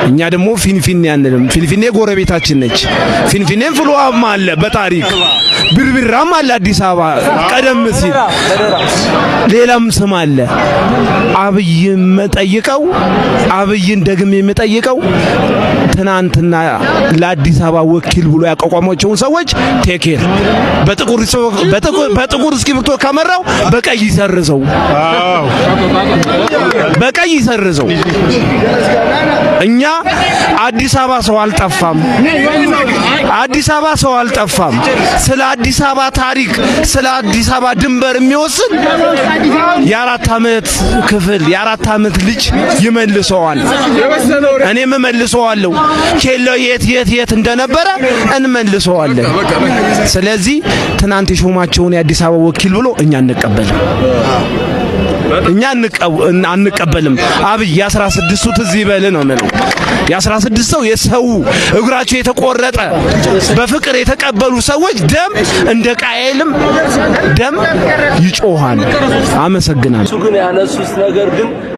እኛ ደግሞ ፊንፊኔ አንልም። ፊንፊኔ ጎረቤታችን ነች። ፊንፊኔም ፍልውሃም አለ በታሪክ፣ ብርብራም አለ አዲስ አበባ ቀደም ሲል፣ ሌላም ስም አለ። አብይ የምጠይቀው፣ አብይን ደግሜ የምጠይቀው፣ ትናንትና ለአዲስ አበባ ወኪል ብሎ ያቋቋሟቸውን ሰዎች take care፣ በጥቁር እስክሪብቶ ከመራው በቀይ ይሰርዘው፣ በቀይ ይሰርዘው። እኛ አዲስ አበባ ሰው አልጠፋም። አዲስ አበባ ሰው አልጠፋም። ስለ አዲስ አበባ ታሪክ፣ ስለ አዲስ አበባ ድንበር የሚወስን የ4 ዓመት ክፍል የ4 ዓመት ልጅ ይመልሰዋል። እኔም እመልሰዋለሁ። ኬላው የት የት የት እንደነበረ እንመልሰዋለን። ስለዚህ ትናንት የሾማቸውን የአዲስ አበባ ወኪል ብሎ እኛ አንቀበልም። እኛ አንቀበልም። አብይ፣ የ16ቱ ትዝ ይበል ነው የምለው። የ16 ሰው የሰው እግራቸው የተቆረጠ በፍቅር የተቀበሉ ሰዎች ደም እንደ ቃየልም ደም ይጮሃል። አመሰግናለሁ። እሱ ግን ያነሱት ነገር ግን